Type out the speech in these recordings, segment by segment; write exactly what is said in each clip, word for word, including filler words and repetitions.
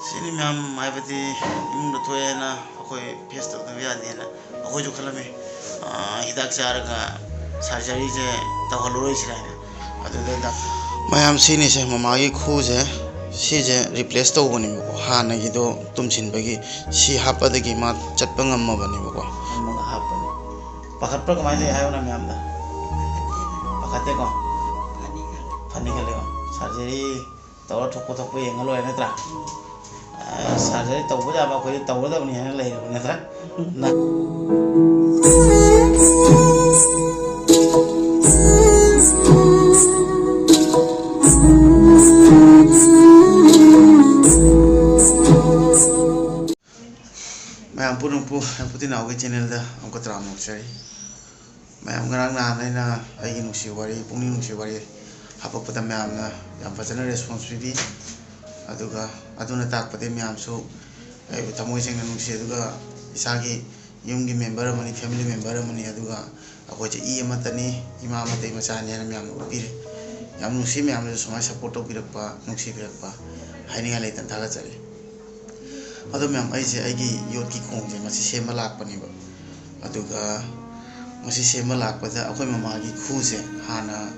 ꯁꯤꯅꯤ ꯃꯌꯥꯝ, ꯍꯥꯏꯕꯗꯤ ꯏꯃꯨꯡꯗ ꯊꯣꯛꯑꯦꯅ ꯑꯩꯈꯣꯏ ꯐꯦꯁ ꯇꯧꯗꯕ ꯌꯥꯗꯦꯅ ꯑꯩꯈꯣꯏꯁꯨ ꯈꯜꯂꯝꯃꯤ꯫ ꯑꯥ, ꯍꯤꯗꯥꯛ ꯆꯥꯔꯒ ꯁꯔꯖꯔꯤꯁꯦ ꯇꯧꯍꯜꯂꯔꯣꯏꯁꯤꯔꯥ ꯍꯥꯏꯅ꯫ ꯑꯗꯨꯗ ꯗꯥꯛ-, ꯃꯌꯥꯝ, ꯁꯤꯅꯤꯁꯦ ꯃꯃꯥꯒꯤ ꯈꯨꯁꯦ, ꯁꯤꯁꯦ ꯔꯤꯄ꯭ꯂꯦꯁ ꯇꯧꯕꯅꯦꯕꯀꯣ, ꯍꯥꯟꯅꯒꯤꯗꯣ ꯇꯨꯝꯁꯤꯟꯕꯒꯤ꯫ ꯁꯤ ꯍꯥꯞꯄꯗꯒꯤ ꯃꯥ ꯆꯠꯄ ꯉꯝꯃꯕꯅꯦꯕꯀꯣ꯫ ꯑꯃꯒ ꯍꯥꯞꯄꯅꯤ꯫ ꯄꯥꯈꯠꯄ꯭ꯔꯥ ꯀꯃꯥꯏꯅ ꯇꯧꯏ ꯍꯥꯏꯌꯨꯅ ꯃꯌꯥꯝꯗ? ꯄꯥꯈꯠꯇꯦꯀꯣ? ꯐꯅꯤ ꯈꯜꯂꯦꯀꯣ? ꯁꯔꯖꯔꯤ ꯇꯧꯔ ꯊꯣꯛꯄ ꯊꯣꯛꯄ ꯌꯦꯡꯉ ꯂꯣꯏꯔꯦ ꯅꯠꯇ꯭ꯔꯥ? ꯑ, ꯁꯔꯖꯔꯤ ꯇꯧꯕ ꯌꯥꯕ ꯑꯩꯈꯣꯏꯗꯤ ꯇꯧꯒꯗꯕꯅꯤ ꯍꯥꯏꯅ ꯂꯩꯔꯕ ꯅꯠꯇ꯭ꯔꯥ? ꯅ- ꯃꯌꯥꯝ ꯄꯨꯝꯅꯃꯛꯄꯨ ꯍꯦꯝꯄꯨꯇꯤ ꯅꯥꯎꯒꯤ ꯆꯦꯅꯦꯜꯗ ꯑꯃꯨꯛꯀ ꯇꯔꯥꯝꯅ ꯑꯣꯛꯆꯔꯤ꯫ ꯃꯌꯥꯝ, ꯉꯔꯥꯡ ꯅꯍꯥꯟ ꯑꯩꯅ ꯑꯩꯒꯤ ꯅꯨꯡꯁꯤ ꯋꯥꯔꯤ, ꯄꯨꯛꯅꯤꯡ ꯅꯨꯡꯁꯤ ꯋꯥꯔꯤ ꯍꯥꯄꯛꯄꯗ ꯃꯌꯥꯝꯅ ꯌꯥꯝ ꯐꯖꯅ ꯔꯦꯁꯄꯣꯟꯁ ꯄꯤꯕꯤ꯫ ꯑꯗꯨꯒ ꯑꯗꯨꯅ ꯇꯥꯛꯄꯗꯤ ꯃꯌꯥꯝꯁꯨ ꯑꯩꯕꯨ ꯊꯃꯣꯏ ꯁꯦꯡꯅ ꯅꯨꯡꯁꯤ꯫ ꯑꯗꯨꯒ ꯏꯁꯥꯒꯤ ꯌꯨꯝꯒꯤ ꯃꯦꯝꯕꯔ ꯑꯃꯅꯤ, ꯐꯦꯃꯤꯂꯤ ꯃꯦꯝꯕꯔ ꯑꯃꯅꯤ꯫ ꯑꯗꯨꯒ ꯑꯩꯈꯣꯏꯁꯦ ꯏ ꯑꯃꯠꯇꯅꯤ, ꯏꯃꯥ ꯑꯃꯠꯇꯒꯤ ꯃꯆꯥꯅꯤ ꯍꯥꯏꯅ ꯃꯌꯥꯝꯅ ꯎꯠꯄꯤꯔꯦ꯫ ꯌꯥꯝ ꯅꯨꯡꯁꯤ, ꯃꯌꯥꯝꯅꯁꯨ ꯁꯨꯃꯥꯏꯅ ꯁꯞꯄꯣꯔꯠ ꯇꯧꯕꯤꯔꯛꯄ, ꯅꯨꯡꯁꯤꯕꯤꯔꯛꯄ ꯍꯥꯏꯅꯤꯡꯉꯥꯏ ꯂꯩꯇꯅ ꯊꯥꯒꯠꯆꯔꯤ꯫ ꯑꯗꯣ ꯃꯌꯥꯝ, ꯑꯩꯁꯦ ꯑꯩꯒꯤ ꯌꯣꯠꯀꯤ ꯈꯣꯡꯁꯦ ꯃꯁꯤ ꯁꯦꯝꯕ ꯂꯥꯛꯄꯅꯦꯕ꯫ ꯑꯗꯨꯒ ꯃꯁꯤ ꯁꯦꯝꯕ ꯂꯥꯛꯄꯗ ꯑꯩꯈꯣꯏ ꯃꯃꯥꯒꯤ ꯈꯨꯁꯦ ꯍꯥꯟꯅ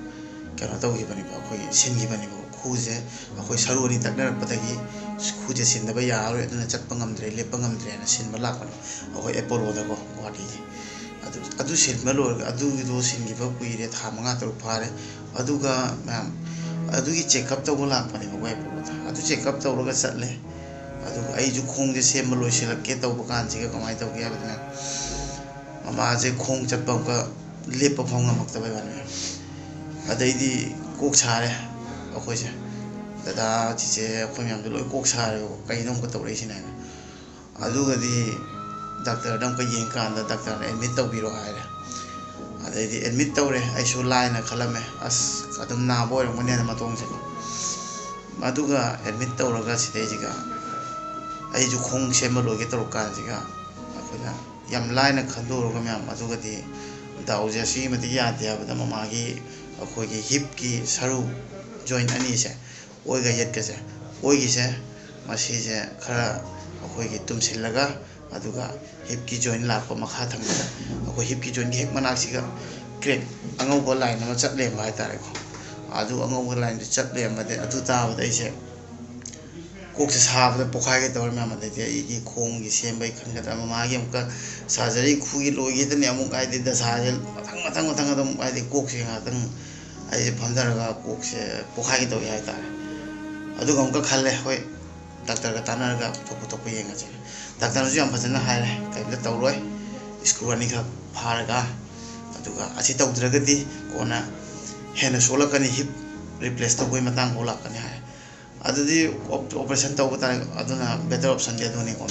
ꯀꯩꯅꯣ ꯇꯧꯈꯤꯕꯅꯦꯕ, ꯑꯩꯈꯣꯏ ꯁꯤꯟꯈꯤꯕꯅꯦꯕ꯫ ꯈꯨꯁꯦ ꯑꯩꯈꯣꯏ ꯁꯔꯨ ꯑꯅꯤ ꯇꯛꯅꯔꯛꯄꯗꯒꯤ ꯈꯨꯁꯦ ꯁꯤꯟꯗꯕ ꯌꯥꯔꯔꯣꯏ, ꯑꯗꯨꯅ ꯆꯠꯄ ꯉꯝꯗ꯭ꯔꯦ, ꯂꯦꯞꯄ ꯉꯝꯗ꯭ꯔꯦꯅ ꯁꯤꯟꯕ ꯂꯥꯛꯄꯅꯦ ꯑꯩꯈꯣꯏ ꯑꯦꯄꯣꯂꯣꯗꯀꯣ, ꯒꯨꯍꯥꯇꯤꯒꯤ꯫ ꯑꯗꯨ, ꯑꯗꯨ ꯁꯤꯟꯕ ꯂꯣꯏꯔꯒ, ꯑꯗꯨꯒꯤꯗꯣ ꯁꯤꯟꯈꯤꯕ ꯀꯨꯏꯔꯦ, ꯊꯥ ꯃꯉꯥ ꯇꯔꯨꯛ ꯐꯥꯔꯦ꯫ ꯑꯗꯨꯒ ꯃꯌꯥꯝ, ꯑꯗꯨꯒꯤ ꯆꯦꯛꯑꯞ ꯇꯧꯕ ꯂꯥꯛꯄꯅꯦꯕꯀꯣ ꯑꯦꯄꯣꯂꯣꯗ꯫ ꯑꯗꯨ ꯆꯦꯛꯑꯞ ꯇꯧꯔꯒ ꯆꯠꯂꯦ꯫ ꯑꯗꯨꯒ ꯑꯩꯁꯨ ꯈꯣꯡꯁꯦ ꯁꯦꯝꯕ ꯂꯣꯏꯁꯤꯜꯂꯛꯀꯦ ꯇꯧꯕ ꯀꯥꯟꯁꯤꯒ ꯀꯃꯥꯏꯅ ꯇꯧꯒꯦ ꯍꯥꯏꯕꯗꯅꯦ, ꯃꯃꯥꯁꯦ ꯈꯣꯡ ꯆꯠꯄ ꯑꯃꯨꯛꯀ, ꯂꯦꯞꯄ ꯐꯥꯎ ꯉꯝꯃꯛꯇꯕꯩ ꯋꯥꯅꯦ꯫ ꯑꯗꯩꯗꯤ ꯀꯣꯛ ꯁꯥꯔꯦ ꯑꯩꯈꯣꯏꯁꯦ, ꯗꯗꯥ, ꯆꯤꯆꯦ, ꯑꯩꯈꯣꯏ ꯃꯌꯥꯝꯁꯦ ꯂꯣꯏ ꯀꯣꯛ ꯁꯥꯔꯦꯕꯀꯣ, ꯀꯩꯅꯣ ꯑꯃꯨꯛꯀ ꯇꯧꯔꯛꯏꯁꯤꯅ ꯍꯥꯏꯅ꯫ ꯑꯗꯨꯒꯗꯤ ꯗꯥꯛꯇꯔꯗ ꯑꯃꯨꯛꯀ ꯌꯦꯡꯀꯥꯟꯗ ꯗꯥꯛꯇꯔꯅ ꯑꯦꯗꯃꯤꯠ ꯇꯧꯕꯤꯔꯣ ꯍꯥꯏꯔꯦ꯫ ꯑꯗꯩꯗꯤ ꯑꯦꯗꯃꯤꯠ ꯇꯧꯔꯦ꯫ ꯑꯩꯁꯨ ꯂꯥꯏꯅ ꯈꯜꯂꯝꯃꯦ, ꯑꯁ, ꯑꯗꯨꯝ ꯅꯥꯕ ꯑꯣꯏꯔꯝꯒꯅꯤ ꯍꯥꯏꯅ ꯃꯇꯣꯡꯁꯦꯀꯣ꯫ ꯑꯗꯨꯒ ꯑꯦꯗꯃꯤꯠ ꯇꯧꯔꯒ ꯁꯤꯗꯩꯁꯤꯒ ꯑꯩꯁꯨ ꯈꯣꯡ ꯁꯦꯝꯕ ꯂꯣꯏꯒꯦ ꯇꯧꯔꯀꯥꯟꯁꯤꯒ ꯑꯩꯈꯣꯏꯅ ꯌꯥꯝ ꯂꯥꯏꯅ ꯈꯟꯗꯣꯛꯎꯔꯒ ꯃꯌꯥꯝ, ꯑꯗꯨꯒꯗꯤ ꯗꯥꯎꯁꯦ ꯑꯁꯨꯛꯀꯤ ꯃꯇꯤꯛ ꯌꯥꯗꯦ ꯍꯥꯏꯕꯗ ꯃꯃꯥꯒꯤ ꯑꯩꯈꯣꯏꯒꯤ ꯍꯤꯞꯀꯤ ꯁꯔꯨ, ꯖꯣꯏꯟ ꯑꯅꯤꯁꯦ, ꯑꯣꯏꯒ ꯌꯦꯠꯀꯁꯦ, ꯑꯣꯏꯒꯤꯁꯦ ꯃꯁꯤꯁꯦ ꯈꯔ ꯑꯩꯈꯣꯏꯒꯤ ꯇꯨꯝꯁꯤꯜꯂꯒ, ꯑꯗꯨꯒ ꯍꯤꯞꯀꯤ ꯖꯣꯏꯟ ꯂꯥꯛꯄ ꯃꯈꯥ ꯊꯪꯕꯗ, ꯑꯩꯈꯣꯏ ꯍꯤꯞꯀꯤ ꯖꯣꯏꯟꯒꯤ ꯍꯦꯛ ꯃꯅꯥꯛꯁꯤꯒ ꯀ꯭ꯔꯦꯛ ꯑꯉꯧꯕ ꯂꯥꯏꯟ ꯑꯃ ꯆꯠ ꯂꯩꯔꯝꯕ ꯍꯥꯏꯇꯥꯔꯦꯀꯣ꯫ ꯑꯗꯨ ꯑꯉꯧꯕ ꯂꯥꯏꯟꯗꯨ ꯆꯠ ꯂꯩꯔꯝꯕꯗꯤ, ꯑꯗꯨ ꯇꯥꯕꯗ ꯑꯩꯁꯦ ꯀꯣꯛꯁꯦ ꯁꯥꯕꯗ ꯄꯣꯛꯈꯥꯏꯒꯦ ꯇꯧꯔꯦ ꯃꯌꯥꯝ꯫ ꯑꯗꯩꯗꯤ ꯑꯩꯒꯤ ꯈꯣꯡꯒꯤ ꯁꯦꯝꯕꯒꯤ ꯈꯟꯒꯗ꯭ꯔꯥ, ꯃꯃꯥꯒꯤ ꯑꯃꯨꯛꯀ ꯁꯔꯖꯔꯤ ꯈꯨꯒꯤ ꯂꯣꯏꯒꯦꯗꯅꯤ ꯑꯃꯨꯛ, ꯍꯥꯏꯗꯤ ꯗꯁꯥꯁꯦ ꯃꯊꯪ ꯃꯊꯪ ꯃꯊꯪ ꯑꯗꯨꯝ, ꯍꯥꯏꯗꯤ ꯀꯣꯛꯁꯦ ꯉꯥꯏꯍꯥꯛꯇꯪ ꯑꯩꯁꯦ ꯐꯝꯊꯔꯒ ꯀꯣꯛꯁꯦ ꯄꯣꯛꯈꯥꯏꯒꯦ ꯇꯧꯏ ꯍꯥꯏꯇꯥꯔꯦ꯫ ꯑꯗꯨꯒ ꯑꯃꯨꯛꯀ ꯈꯜꯂꯦ, ꯍꯣꯏ, ꯗꯥꯛꯇꯔꯒ ꯇꯥꯟꯅꯔꯒ ꯊꯣꯛꯄ ꯊꯣꯛꯄ ꯌꯦꯡꯉꯁꯦ꯫ ꯗꯥꯛꯇꯔꯅꯁꯨ ꯌꯥꯝ ꯐꯖꯅ ꯍꯥꯏꯔꯦ, "ꯀꯔꯤꯝꯇ ꯇꯧꯔꯣꯏ, ꯁ꯭ꯀ꯭ꯔꯨ ꯑꯅꯤꯈꯛ ꯐꯥꯔꯒ, ꯑꯗꯨꯒ ꯑꯁꯤ ꯇꯧꯗ꯭ꯔꯒꯗꯤ ꯀꯣꯟꯅ ꯍꯦꯟꯅ ꯁꯣꯛꯂꯛꯀꯅꯤ, ꯍꯤꯞ ꯔꯤꯄ꯭ꯂꯦꯁ ꯇꯧꯕꯒꯤ ꯃꯇꯥꯡ ꯐꯥꯎ ꯂꯥꯛꯀꯅꯤ" ꯍꯥꯏ꯫ ꯑꯗꯨꯗꯤ ꯑꯣꯞ-, ꯑꯣꯄꯔꯦꯁꯟ ꯇꯧꯕ ꯇꯥꯔꯦ, ꯑꯗꯨꯅ ꯕꯦꯇꯔ ꯑꯣꯞꯁꯟꯗꯤ ꯑꯗꯨꯅꯤꯀꯣ꯫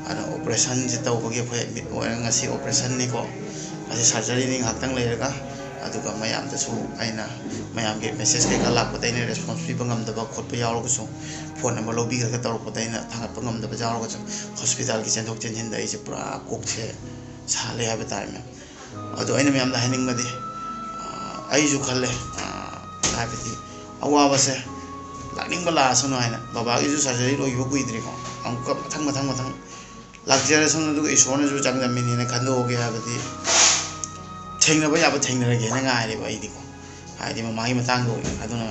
ꯑꯗꯨꯅ ꯑꯣꯄꯔꯦꯁꯟꯁꯦ ꯇꯧꯕꯒꯤ ꯑꯩꯈꯣꯏ ꯑꯦꯗꯃꯤꯠ ꯑꯣꯏꯔꯒ ꯉꯁꯤ ꯑꯣꯄꯔꯦꯁꯟꯅꯤꯀꯣ, ꯉꯁꯤ ꯁꯔꯖꯔꯤꯅꯤ, ꯉꯥꯏꯍꯥꯛꯇꯪ ꯂꯩꯔꯒ꯫ ꯑꯗꯨꯒ ꯃꯌꯥꯝꯗꯁꯨ ꯑꯩꯅ, ꯃꯌꯥꯝꯒꯤ ꯃꯦꯁꯦꯖ ꯀꯩꯀꯥ ꯂꯥꯛꯄꯗ ꯑꯩꯅ ꯔꯦꯁꯄꯣꯟꯁ ꯄꯤꯕ ꯉꯝꯗꯕ ꯈꯣꯠꯄ ꯌꯥꯎꯔꯒꯁꯨ, ꯐꯣꯟ ꯅꯝꯕꯔ ꯂꯧꯕꯤꯈ꯭ꯔꯒ ꯇꯧꯔꯛꯄꯗ ꯑꯩꯅ ꯊꯥꯡꯒꯠꯄ ꯉꯝꯗꯕ ꯌꯥꯎꯔꯒꯁꯨ, ꯍꯣꯁꯄꯤꯇꯥꯜꯒꯤ ꯆꯦꯟꯊꯣꯛ ꯆꯦꯟꯁꯤꯟꯗ ꯑꯩꯁꯦ ꯄꯨꯔꯥ ꯀꯣꯛꯁꯦ ꯁꯥ ꯂꯩ ꯍꯥꯏꯕ ꯇꯥꯔꯦ, ꯃꯦꯝ꯫ ꯑꯗꯣ ꯑꯩꯅ ꯃꯌꯥꯝꯗ ꯍꯥꯏꯅꯤꯡꯕꯗꯤ, ꯑꯥ, ꯑꯩꯁꯨ ꯈꯜꯂꯦ, ꯑꯥ, ꯍꯥꯏꯕꯗꯤ ꯑꯋꯥꯕꯁꯦ ꯂꯥꯛꯅꯤꯡꯕ ꯂꯥꯛꯑꯁꯅꯨ ꯍꯥꯏꯅ꯫ ꯕꯕꯥꯒꯤꯁꯨ ꯁꯔꯖꯔꯤ ꯂꯣꯏꯈꯤꯕ ꯀꯨꯏꯗ꯭ꯔꯤꯀꯣ, ꯑꯃꯨꯛꯀ ꯃꯊꯪ ꯃꯊꯪ ꯃꯊꯪ ꯂꯥꯛꯆꯔꯁꯅꯨ, ꯑꯗꯨꯒ ꯏꯁꯣꯔꯅꯁꯨ ꯆꯥꯡꯗꯝꯃꯤꯅꯦꯅ ꯈꯟꯗꯣꯛꯑꯒꯦ ꯍꯥꯏꯕꯗꯤ, ꯊꯦꯡꯅꯕ ꯌꯥꯕ ꯊꯦꯡꯅꯔꯒꯦꯅ ꯉꯥꯏꯔꯦꯕ ꯑꯩꯗꯤꯀꯣ꯫ ꯍꯥꯏꯗꯤ ꯃꯃꯥꯒꯤ ꯃꯇꯥꯡꯗ ꯑꯣꯏꯅ꯫ ꯑꯗꯨꯅ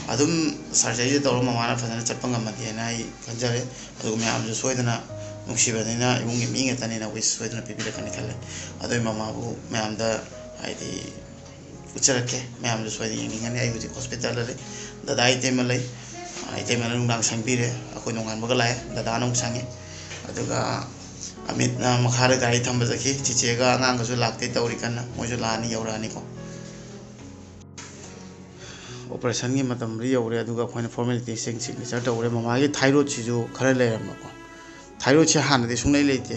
ꯑꯗꯨꯝ ꯁꯔꯖꯔꯤꯁꯦ ꯇꯧꯔꯒ ꯃꯃꯥꯅ ꯐꯖꯅ ꯆꯠꯄ ꯉꯝꯃꯗꯤꯅ ꯑꯩ ꯈꯟꯖꯔꯦ꯫ ꯑꯗꯨꯒ ꯃꯌꯥꯝꯁꯨ ꯁꯣꯏꯗꯅ, ꯅꯨꯡꯁꯤꯕꯅꯤꯅ, ꯏꯃꯨꯡꯒꯤ ꯃꯤ ꯉꯥꯛꯇꯅꯤꯅ wish ꯁꯣꯏꯗꯅ ꯄꯤꯕꯤꯔꯛꯀꯅꯤ ꯈꯜꯂꯦ꯫ ꯑꯗꯨꯒꯤ ꯃꯃꯥꯕꯨ ꯃꯌꯥꯝꯗ, ꯍꯥꯏꯗꯤ, ꯎꯠꯆꯔꯛꯀꯦ꯫ ꯃꯌꯥꯝꯁꯨ ꯁꯣꯏꯗꯅ ꯌꯦꯡꯅꯤꯡꯒꯅꯤ꯫ ꯑꯩ ꯍꯧꯖꯤꯛ ꯍꯣꯁꯄꯤꯇꯥꯜꯗ ꯂꯩ꯫ ꯗꯗꯥ ꯏꯇꯩꯃ ꯂꯩ꯫ ꯏꯇꯩꯃꯅ ꯅꯨꯡꯗꯥꯡ ꯁꯪꯕꯤꯔꯦ꯫ ꯑꯩꯈꯣꯏ ꯅꯣꯡꯉꯥꯟꯕꯒ ꯂꯥꯛꯑꯦ꯫ ꯗꯗꯥꯅ ꯑꯃꯨꯛ ꯁꯪꯉꯤ꯫ ꯑꯗꯨꯒ ꯑꯃꯤꯠꯅ ꯃꯈꯥꯗ ꯒꯥꯔꯤ ꯊꯝꯕ ꯆꯠꯈꯤ꯫ ꯆꯤꯆꯦꯒ ꯑꯉꯥꯡꯒꯁꯨ ꯂꯥꯛꯇꯦ ꯇꯧꯔꯤ ꯀꯟꯅ꯫ ꯃꯣꯏꯁꯨ ꯂꯥꯛꯑꯅꯤ, ꯌꯧꯔꯛꯑꯅꯤꯀꯣ꯫ ꯑꯣꯄꯔꯦꯁꯟꯒꯤ ꯃꯇꯝꯗꯤ ꯌꯧꯔꯦ, ꯑꯗꯨꯒ ꯑꯩꯈꯣꯏꯅ ꯐꯣꯔꯃꯦꯂꯤꯇꯤꯁꯤꯡ ꯁꯤꯒꯅꯦꯆꯔ ꯇꯧꯔꯦ꯫ ꯃꯃꯥꯒꯤ ꯊꯥꯏꯔꯣꯏꯗꯁꯤꯁꯨ ꯈꯔ ꯂꯩꯔꯝꯕꯀꯣ꯫ ꯊꯥꯏꯔꯣꯏꯗꯁꯦ ꯍꯥꯟꯅꯗꯤ ꯁꯨꯡꯂꯩ ꯂꯩꯇꯦ,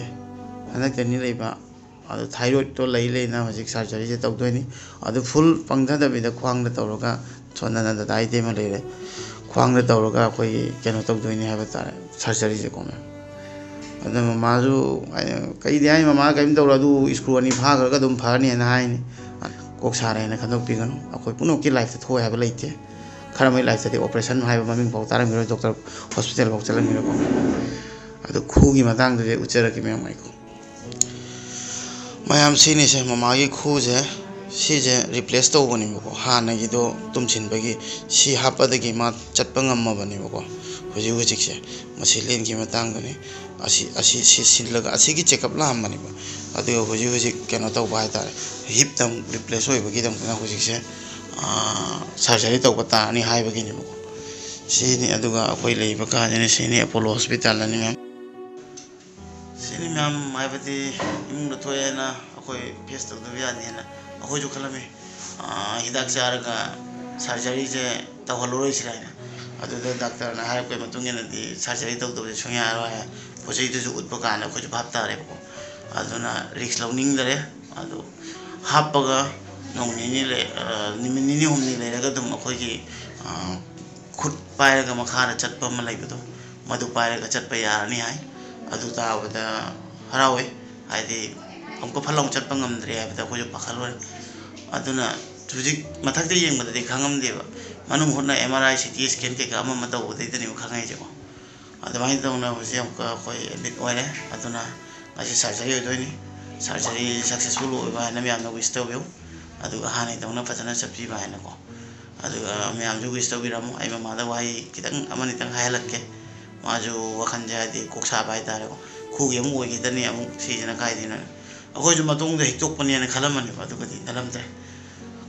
ꯍꯟꯗꯛꯇꯅꯤ ꯂꯩꯕ꯫ ꯑꯗꯣ ꯊꯥꯏꯔꯣꯏꯗꯇꯣ ꯂꯩ ꯂꯩꯅ ꯍꯧꯖꯤꯛ ꯁꯔꯖꯔꯤꯁꯦ ꯇꯧꯗꯣꯏꯅꯤ꯫ ꯑꯗꯨ ꯐꯨꯜ ꯄꯪꯊꯗꯕꯤꯗ ꯈ꯭ꯋꯥꯡꯗ ꯇꯧꯔꯒ, ꯁꯣꯝꯗꯅ ꯗꯗꯥ ꯏꯇꯩꯃ ꯂꯩꯔꯦ, ꯈ꯭ꯋꯥꯡꯗ ꯇꯧꯔꯒ ꯑꯩꯈꯣꯏꯒꯤ ꯀꯩꯅꯣ ꯇꯧꯗꯣꯏꯅꯤ ꯍꯥꯏꯕ ꯇꯥꯔꯦ, ꯁꯔꯖꯔꯤꯁꯦꯀꯣ, ꯃꯦꯝ꯫ ꯑꯗꯨ ꯃꯃꯥꯁꯨ, ꯑꯩꯅ ꯀꯩꯗꯤ ꯍꯥꯏ, ꯃꯃꯥ ꯀꯔꯤꯝ ꯇꯧꯔꯣꯏ, ꯑꯗꯨ ꯁ꯭ꯀ꯭ꯔꯨ ꯑꯅꯤ ꯐꯥꯈ꯭ꯔꯒ ꯑꯗꯨꯝ ꯐꯔꯅꯤꯅ ꯍꯥꯏꯅꯤ꯫ ꯀꯣꯛ ꯁꯥꯔꯦꯅ ꯈꯟꯗꯣꯛꯄꯤꯒꯅꯨ꯫ ꯑꯩꯈꯣꯏ ꯄꯨꯝꯅꯃꯛꯀꯤ ꯂꯥꯏꯐꯇ ꯊꯣꯛꯑꯦ ꯍꯥꯏꯕ ꯂꯩꯇꯦ꯫ ꯈꯔ ꯑꯃꯒꯤ ꯂꯥꯏꯐꯇꯗꯤ operation ꯍꯥꯏꯕ ꯃꯃꯤꯡ ꯐꯥꯎ ꯇꯥꯔꯝꯈꯤꯔꯣꯏ, ꯗꯣꯛꯇꯔ ꯍꯣꯁꯄꯤꯇꯥꯜ ꯐꯥꯎ ꯆꯠꯂꯝꯈꯤꯔꯣꯏꯀꯣ꯫ ꯑꯗꯨ ꯈꯨꯒꯤ ꯃꯇꯥꯡꯗꯨꯗꯤ ꯎꯠꯆꯔꯛꯀꯦ ꯃꯌꯥꯝ, ꯉꯥꯏꯈꯣ꯫ ꯃꯌꯥꯝ, ꯁꯤꯅꯤꯁꯦ ꯃꯃꯥꯒꯤ ꯈꯨꯁꯦ, ꯁꯤꯁꯦ ꯔꯤꯄ꯭ꯂꯦꯁ ꯇꯧꯕꯅꯦꯕꯀꯣ꯫ ꯍꯥꯟꯅꯒꯤꯗꯣ ꯇꯨꯝꯁꯤꯟꯕꯒꯤ ꯁꯤ ꯍꯥꯞꯄꯗꯒꯤ ꯃꯥ ꯆꯠꯄ ꯉꯝꯃꯕꯅꯦꯕꯀꯣ꯫ ꯍꯧꯖꯤꯛ ꯍꯧꯖꯤꯛꯁꯦ ꯃꯁꯤ ꯂꯦꯟꯈꯤꯕ ꯃꯇꯥꯡꯗꯅꯤ꯫ ꯑꯁꯤ, ꯑꯁꯤ, ꯁꯤ ꯁꯤꯜꯂꯒ ꯑꯁꯤꯒꯤ ꯆꯦꯛꯑꯞ ꯂꯥꯛꯑꯝꯕꯅꯦꯕ꯫ ꯑꯗꯨꯒ ꯍꯧꯖꯤꯛ ꯍꯧꯖꯤꯛ ꯀꯩꯅꯣ ꯇꯧꯕ ꯍꯥꯏꯇꯥꯔꯦ, ꯍꯤꯞꯇ ꯑꯃꯨꯛ ꯔꯤꯄ꯭ꯂꯦꯁ ꯑꯣꯏꯕꯒꯤꯗꯃꯛꯇ ꯍꯧꯖꯤꯛꯁꯦ, ꯑꯥ, ꯁꯔꯖꯔꯤ ꯇꯧꯕ ꯇꯥꯔꯅꯤ ꯍꯥꯏꯕꯒꯤꯅꯦꯕꯀꯣ꯫ ꯁꯤꯅꯤ, ꯑꯗꯨꯒ ꯑꯩꯈꯣꯏ ꯂꯩꯔꯤꯕ ꯀꯥꯁꯤꯅ ꯁꯤꯅꯤ, ꯑꯦꯄꯣꯂꯣ ꯍꯣꯁꯄꯤꯇꯥꯜꯗꯅꯤ ꯃꯌꯥꯝ꯫ ꯁꯤꯅꯤ ꯃꯌꯥꯝ, ꯍꯥꯏꯕꯗꯤ ꯏꯃꯨꯡꯗ ꯊꯣꯛꯑꯦꯅ ꯑꯩꯈꯣꯏ ꯐꯦꯁ ꯇꯧꯗꯕ ꯌꯥꯗꯦꯅ ꯑꯩꯈꯣꯏꯁꯨ ꯈꯜꯂꯝꯃꯤ꯫ ꯑꯥ, ꯍꯤꯗꯥꯛ ꯆꯥꯔꯒ ꯁꯔꯖꯔꯤꯁꯦ ꯇꯧꯍꯜꯂꯔꯣꯏꯁꯤꯔꯥ ꯍꯥꯏꯅ꯫ ꯑꯗꯨꯗ ꯗꯥꯛꯇꯔꯅ ꯍꯥꯏꯔꯛꯄꯒꯤ ꯃꯇꯨꯡ ꯏꯟꯅꯗꯤ ꯁꯔꯖꯔꯤ ꯇꯧꯗꯕꯁꯦ ꯁꯨꯡꯌꯥ ꯌꯥꯔꯣꯏ ꯍꯥꯏ꯫ ꯄꯣꯠ ꯆꯩꯗꯨꯁꯨ ꯎꯠꯄ ꯀꯥꯟꯗ ꯑꯩꯈꯣꯏꯁꯨ ꯚꯥꯞ ꯇꯥꯔꯦꯕꯀꯣ꯫ ꯑꯗꯨꯅ ꯔꯤꯛꯁ ꯂꯧꯅꯤꯡꯗꯔꯦ꯫ ꯑꯗꯨ ꯍꯥꯞꯄꯒ ꯅꯣꯡ ꯅꯤꯅꯤ ꯂꯩ-, ꯑ, ꯅꯨꯃꯤꯠ ꯅꯤꯅꯤ ꯍꯨꯝꯅꯤ ꯂꯩꯔꯒ ꯑꯗꯨꯝ ꯑꯩꯈꯣꯏꯒꯤ, ꯑ, ꯈꯨꯠ ꯄꯥꯏꯔꯒ ꯃꯈꯥꯗ ꯆꯠꯄ ꯑꯃ ꯂꯩꯕꯗꯣ, ꯃꯗꯨ ꯄꯥꯏꯔꯒ ꯆꯠꯄ ꯌꯥꯔꯅꯤ ꯍꯥꯏ꯫ ꯑꯗꯨ ꯇꯥꯕꯗ ꯍꯔꯥꯎꯋꯦ, ꯍꯥꯏꯗꯤ ꯑꯃꯨꯛꯀ ꯐꯠ ꯂꯥꯎ ꯆꯠꯄ ꯉꯝꯗ꯭ꯔꯦ ꯍꯥꯏꯕꯗ ꯑꯩꯈꯣꯏꯁꯨ ꯄꯥꯈꯠꯂꯨꯔꯦ꯫ ꯑꯗꯨꯅ ꯍꯧꯖꯤꯛ ꯃꯊꯛꯇ ꯌꯦꯡꯕꯗꯗꯤ ꯈꯪꯉꯝꯗꯦꯕ, ꯃꯅꯨꯡ ꯍꯨꯠꯅ ꯑꯦꯝ ꯑꯥꯔ ꯑꯥꯏ, ꯁꯤ ꯇꯤ ꯁ꯭ꯀꯦꯟ ꯀꯩꯀꯥ ꯑꯃ ꯑꯃ ꯇꯧꯕꯗꯩꯗꯅꯦꯕ ꯈꯪꯉꯛꯏꯁꯦꯀꯣ꯫ ꯑꯗꯨꯃꯥꯏꯅ ꯇꯧꯅ ꯍꯧꯖꯤꯛ ꯑꯃꯨꯛꯀ ꯑꯩꯈꯣꯏ ꯑꯦꯗꯃꯤꯠ ꯑꯣꯏꯔꯦ꯫ ꯑꯗꯨꯅ ꯉꯁꯤ ꯁꯔꯖꯔꯤ ꯑꯣꯏꯗꯣꯏꯅꯤ꯫ ꯁꯔꯖꯔꯤ ꯁꯛꯁꯦꯁꯐꯨꯜ ꯑꯣꯏꯕ ꯍꯥꯏꯅ ꯃꯌꯥꯝꯅ ꯋꯤꯁ ꯇꯧꯕꯤꯌꯨ, ꯑꯗꯨꯒ ꯍꯥꯟꯅꯒꯤꯗꯧꯅ ꯐꯖꯅ ꯆꯠꯄꯤꯕ ꯍꯥꯏꯅꯀꯣ꯫ ꯑꯗꯨꯒ ꯃꯌꯥꯝꯁꯨ ꯋꯤꯁ ꯇꯧꯕꯤꯔꯝꯃꯨ꯫ ꯑꯩ ꯃꯃꯥꯗ ꯋꯥꯍꯩ ꯈꯤꯇꯪ ꯑꯃꯅꯤꯇꯪ ꯍꯥꯏꯍꯜꯂꯛꯀꯦ꯫ ꯃꯥꯁꯨ ꯋꯥꯈꯜꯁꯦ ꯍꯥꯏꯗꯤ ꯀꯣꯛ ꯁꯥꯕ ꯍꯥꯏꯇꯥꯔꯦꯀꯣ꯫ ꯈꯨꯒꯤ ꯑꯃꯨꯛ ꯑꯣꯏꯈꯤꯗꯅꯤ, ꯑꯃꯨꯛ ꯁꯤꯁꯤꯅ ꯀꯥꯏꯗꯩꯅꯣ? ꯑꯩꯈꯣꯏꯁꯨ ꯃꯇꯨꯡꯗ ꯍꯤꯛꯇꯣꯛꯄꯅꯦꯅ ꯈꯜꯂꯝꯕꯅꯦꯕ, ꯑꯗꯨꯒꯗꯤ ꯈꯜꯂꯝꯗ꯭ꯔꯦ꯫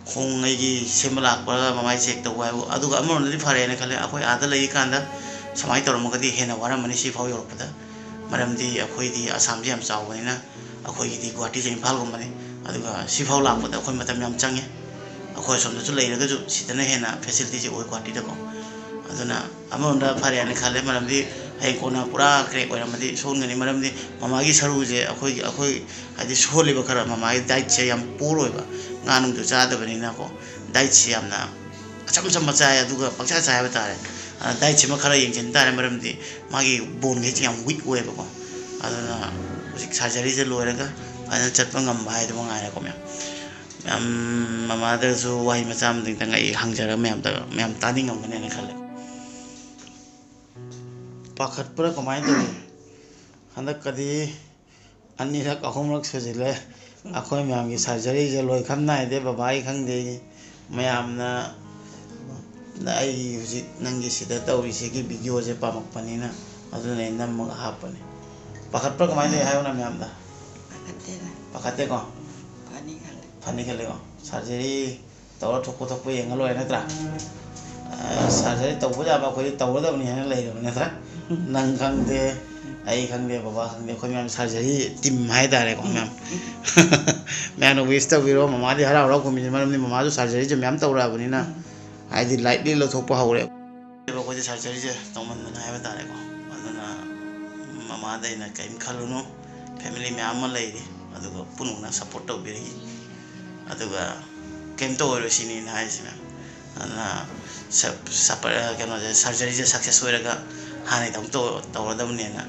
ꯈꯣꯡ ꯑꯩꯒꯤ ꯁꯦꯝꯕ ꯂꯥꯛꯄꯒ ꯃꯃꯥꯏ ꯆꯦꯛ ꯇꯧꯕ ꯍꯥꯏꯕꯨ, ꯑꯗꯨꯒ ꯑꯃꯔꯣꯝꯗꯗꯤ ꯐꯔꯦꯅ ꯈꯜꯂꯦ꯫ ꯑꯩꯈꯣꯏ ꯑꯥꯗ ꯂꯩꯔꯤꯀꯥꯟꯗ ꯁꯨꯃꯥꯏꯅ ꯇꯧꯔꯝꯃꯒꯗꯤ ꯍꯦꯟꯅ ꯋꯥꯔꯝꯃꯅꯤ ꯁꯤꯐꯥꯎ ꯌꯧꯔꯛꯄꯗ꯫ ꯃꯔꯝꯗꯤ ꯑꯩꯈꯣꯏꯗꯤ ꯑꯁꯥꯝꯁꯦ ꯌꯥꯝ ꯆꯥꯎꯕꯅꯤꯅ, ꯑꯩꯈꯣꯏꯒꯤꯗꯤ ꯒꯨꯍꯥꯇꯤꯁꯦ ꯏꯝꯐꯥꯜꯒꯨꯝꯕꯅꯤ꯫ ꯑꯗꯨꯒ ꯁꯤꯐꯥꯎ ꯂꯥꯛꯄꯗ ꯑꯩꯈꯣꯏ ꯃꯇꯝ ꯌꯥꯝ ꯆꯪꯉꯦ꯫ ꯑꯩꯈꯣꯏ ꯑꯁꯣꯝꯗꯁꯨ ꯂꯩꯔꯒꯁꯨ ꯁꯤꯗꯅ ꯍꯦꯟꯅ ꯐꯦꯁꯤꯂꯤꯇꯤꯁꯦ ꯑꯣꯏ ꯒꯨꯍꯥꯇꯤꯗꯀꯣ꯫ ꯑꯗꯨꯅ ꯑꯃꯔꯣꯝꯗ ꯐꯔꯦꯅ ꯈꯜꯂꯦ, ꯃꯔꯝꯗꯤ ꯍꯌꯦꯡ ꯀꯣꯟꯅ ꯄꯨꯔꯥ ꯀ꯭ꯔꯦꯛ ꯑꯣꯏꯔꯝꯃꯗꯤ ꯁꯣꯟꯒꯅꯤ꯫ ꯃꯔꯝꯗꯤ ꯃꯃꯥꯒꯤ ꯁꯔꯨꯁꯦ ꯑꯩꯈꯣꯏꯒꯤ, ꯑꯩꯈꯣꯏ ꯍꯥꯏꯗꯤ ꯁꯣꯜꯂꯤꯕ ꯈꯔ, ꯃꯃꯥꯒꯤ ꯗꯥꯏꯠꯁꯦ ꯌꯥꯝ ꯄꯣꯔ ꯑꯣꯏꯕ, ꯉꯥ ꯅꯨꯡꯗꯨ ꯆꯥꯗꯕꯅꯤꯅꯀꯣ꯫ ꯗꯥꯏꯠꯁꯦ ꯌꯥꯝꯅ ꯑꯆꯝ ꯆꯝꯕ ꯆꯥꯏ, ꯑꯗꯨꯒ ꯄꯪꯆꯥ ꯆꯥꯏ ꯍꯥꯏꯕ ꯇꯥꯔꯦ꯫ ꯑ, ꯗꯥꯏꯠꯁꯤꯃ ꯈꯔ ꯌꯦꯡꯁꯤꯟ ꯇꯥꯔꯦ, ꯃꯔꯝꯗꯤ ꯃꯥꯒꯤ ꯕꯣꯟꯈꯩꯁꯦ ꯌꯥꯝ ꯋꯤꯛ ꯑꯣꯏꯌꯦꯕꯀꯣ꯫ ꯑꯗꯨꯅ ꯍꯧꯖꯤꯛ ꯁꯔꯖꯔꯤꯁꯦ ꯂꯣꯏꯔꯒ ꯐꯖꯅ ꯆꯠꯄ ꯉꯝꯕ ꯍꯥꯏꯗꯨ ꯃꯉꯥꯏꯔꯦꯀꯣ ꯃꯌꯥꯝ꯫ ꯌꯥꯝ, ꯃꯃꯥꯗꯁꯨ ꯋꯥꯍꯩ ꯃꯆꯥ ꯑꯃꯗꯪꯇꯪ ꯑꯩ ꯍꯪꯖꯔꯒ ꯃꯌꯥꯝꯗ, ꯃꯌꯥꯝ ꯇꯥꯅꯤꯡꯉꯝꯒꯅꯦꯅ ꯈꯜꯂꯦ꯫ ꯄꯥꯈꯠꯄ꯭ꯔꯥ ꯀꯃꯥꯏꯅ ꯇꯧꯏ? ꯍꯟꯗꯛꯀꯗꯤ ꯑꯅꯤꯔꯛ ꯑꯍꯨꯝꯂꯛ ꯁꯨꯖꯤꯜꯂꯦ꯫ ꯑꯩꯈꯣꯏ ꯃꯌꯥꯝꯒꯤ ꯁꯔꯖꯔꯤꯁꯦ ꯂꯣꯏꯈꯝ ꯅꯥꯏꯗꯦ꯫ ꯕꯕꯥꯒꯤ ꯈꯪꯗꯦ, ꯃꯌꯥꯝꯅ, ꯑꯩ ꯍꯧꯖꯤꯛ ꯅꯪꯒꯤ ꯁꯤꯗ ꯇꯧꯔꯤꯁꯤꯒꯤ ꯚꯤꯗꯤꯑꯣꯁꯦ ꯄꯥꯝꯃꯛꯄꯅꯤꯅ, ꯑꯗꯨꯅ ꯑꯩ ꯅꯝꯃꯒ ꯍꯥꯞꯄꯅꯦ꯫ ꯄꯥꯈꯠꯄ꯭ꯔꯥ ꯀꯃꯥꯏꯅ ꯇꯧꯏ ꯍꯥꯏꯌꯨꯅ ꯃꯌꯥꯝꯗ? ꯄꯥꯈꯠꯇꯦꯗ꯫ ꯄꯥꯈꯠꯇꯦꯀꯣ? ꯐꯅꯤ ꯈꯜꯂꯦ꯫ ꯐꯅꯤ ꯈꯜꯂꯦꯀꯣ? ꯁꯔꯖꯔꯤ ꯇꯧꯔ ꯊꯣꯛꯄ ꯊꯣꯛꯄ ꯌꯦꯡꯉ ꯂꯣꯏꯔꯦ ꯅꯠꯇ꯭ꯔꯥ? ꯑ, ꯁꯔꯖꯔꯤ ꯇꯧꯕ ꯌꯥꯕ ꯑꯩꯈꯣꯏꯗꯤ ꯇꯧꯔꯗꯕꯅꯤ ꯍꯥꯏꯅ ꯂꯩꯔꯕꯅꯤ ꯅꯠꯇ꯭ꯔꯥ? ꯅꯪ ꯈꯪꯗꯦ, ꯑꯩ ꯈꯪꯗꯦ, ꯕꯕꯥ ꯈꯪꯗꯦ, ꯑꯩꯈꯣꯏ ꯃꯌꯥꯝ ꯁꯔꯖꯔꯤ ꯇꯤꯝ ꯍꯥꯏꯇꯥꯔꯦꯀꯣ ꯃꯌꯥꯝ꯫ ꯃꯌꯥꯝꯅ ꯋꯤꯁ ꯇꯧꯕꯤꯔꯣ, ꯃꯃꯥꯗꯤ ꯍꯔꯥꯎ ꯍꯔꯥꯎ ꯈꯨꯝꯃꯤꯁꯦ, ꯃꯔꯝꯗꯤ ꯃꯃꯥꯁꯨ ꯁꯔꯖꯔꯤꯁꯦ ꯃꯌꯥꯝ ꯇꯧꯔꯛꯑꯕꯅꯤꯅ, ꯍꯥꯏꯗꯤ ꯂꯥꯏꯠꯂꯤ ꯂꯧꯊꯣꯛꯄ ꯍꯧꯔꯦ꯫ ꯑꯩꯈꯣꯏꯗꯤ ꯁꯔꯖꯔꯤꯁꯦ ꯇꯧꯃꯟꯗꯅ ꯍꯥꯏꯕ ꯇꯥꯔꯦꯀꯣ꯫ ꯑꯗꯨꯅ ꯃꯃꯥꯗ ꯑꯩꯅ ꯀꯔꯤꯝ ꯈꯜꯂꯨꯅꯨ, ꯐꯦꯃꯤꯂꯤ ꯃꯌꯥꯝ ꯑꯃ ꯂꯩꯔꯤ, ꯑꯗꯨꯒ ꯄꯨꯝꯅꯃꯛꯅ ꯁꯞꯄꯣꯔꯠ ꯇꯧꯕꯤꯔꯛꯏ꯫ ꯑꯗꯨꯒ ꯀꯩꯝꯇ ꯑꯣꯏꯔꯣꯏ ꯁꯤꯅꯤ ꯑꯩꯅ ꯍꯥꯏꯔꯤꯁꯦ ꯃꯌꯥꯝ꯫ ꯑꯗꯨꯅ ꯁꯞ-, ꯁꯞꯄꯔ-, ꯀꯩꯅꯣꯁꯦ, ꯁꯔꯖꯔꯤꯁꯦ ꯁꯛꯁꯦꯁ ꯑꯣꯏꯔꯒ ꯍꯥꯟꯅꯩꯗꯧ ꯇꯧ-, ꯇꯧꯔꯗꯕꯅꯦꯅ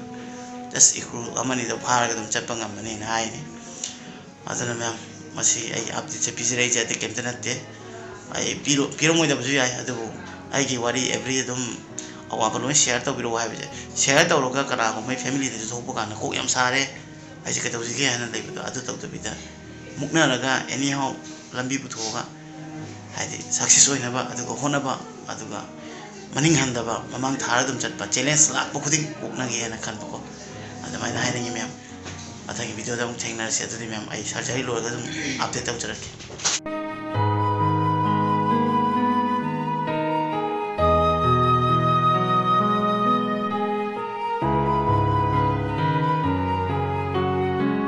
ꯖꯁ ꯏꯈ꯭ꯔꯨꯜ ꯑꯃꯅꯤꯗꯣ ꯐꯥꯔꯒ ꯑꯗꯨꯝ ꯆꯠꯄ ꯉꯝꯃꯅꯤꯅ ꯍꯥꯏꯅꯤ꯫ ꯑꯗꯨꯅ ꯃꯌꯥꯝ, ꯃꯁꯤ ꯑꯩ ꯑꯞꯗꯦꯠꯁꯦ ꯄꯤꯖꯔꯛꯏꯁꯦ ꯑꯇꯩ ꯀꯩꯝꯇ ꯅꯠꯇꯦ꯫ ꯑꯩ ꯄꯤꯔꯣ-, ꯄꯤꯔꯝꯃꯣꯏꯗꯕꯁꯨ ꯌꯥꯏ, ꯑꯗꯨꯕꯨ ꯑꯩꯒꯤ ꯋꯥꯔꯤ ꯑꯦꯕ꯭ꯔꯤ ꯑꯗꯨꯝ ꯑꯋꯥꯕ ꯂꯣꯏ ꯁꯤꯌꯔ ꯇꯧꯕꯤꯔꯛꯑꯣ ꯍꯥꯏꯕꯁꯦ, ꯁꯤꯌꯔ ꯇꯧꯔꯒ ꯀꯅꯥꯒꯨꯝꯕ ꯐꯦꯃꯤꯂꯤꯗꯁꯨ ꯊꯣꯛꯄ ꯀꯥꯟꯗ ꯀꯣꯛ ꯌꯥꯝ ꯁꯥꯔꯦ, ꯑꯩꯁꯦ ꯀꯩꯗꯧꯁꯤꯒꯦ ꯍꯥꯏꯅ ꯂꯩꯕꯗꯣ, ꯑꯗꯨ ꯇꯧꯗꯕꯤꯗ ꯃꯨꯛꯅꯔꯒ ꯑꯦꯅꯤ ꯍꯥꯎ ꯂꯝꯕꯤ ꯄꯨꯊꯣꯛꯑꯒ, ꯍꯥꯏꯗꯤ ꯁꯛꯁꯦꯁ ꯑꯣꯏꯅꯕ, ꯑꯗꯨꯒ ꯍꯣꯠꯅꯕ, ꯑꯗꯨꯒ ꯃꯅꯤꯡ ꯍꯟꯗꯕ, ꯃꯃꯥꯡ ꯊꯥꯔ ꯑꯗꯨꯝ ꯆꯠꯄ, ꯆꯦꯂꯦꯟꯖ ꯂꯥꯛꯄ ꯈꯨꯗꯤꯡ ꯀꯣꯛꯅꯒꯦ ꯍꯥꯏꯅ ꯈꯟꯕꯀꯣ꯫ ꯑꯗꯨꯃꯥꯏꯅ ꯍꯥꯏꯅꯤꯡꯉꯤ ꯃꯌꯥꯝ꯫ ꯃꯊꯪꯒꯤ ꯚꯤꯗꯤꯑꯣꯗ ꯑꯃꯨꯛ ꯊꯦꯡꯅꯔꯁꯤ꯫ ꯑꯗꯨꯗꯤ ꯃꯌꯥꯝ, ꯑꯩ ꯁꯔꯖꯔꯤ ꯂꯣꯏꯔꯒ ꯑꯗꯨꯝ ꯑꯞꯗꯦꯠ ꯇꯧꯖꯔꯛꯀꯦ꯫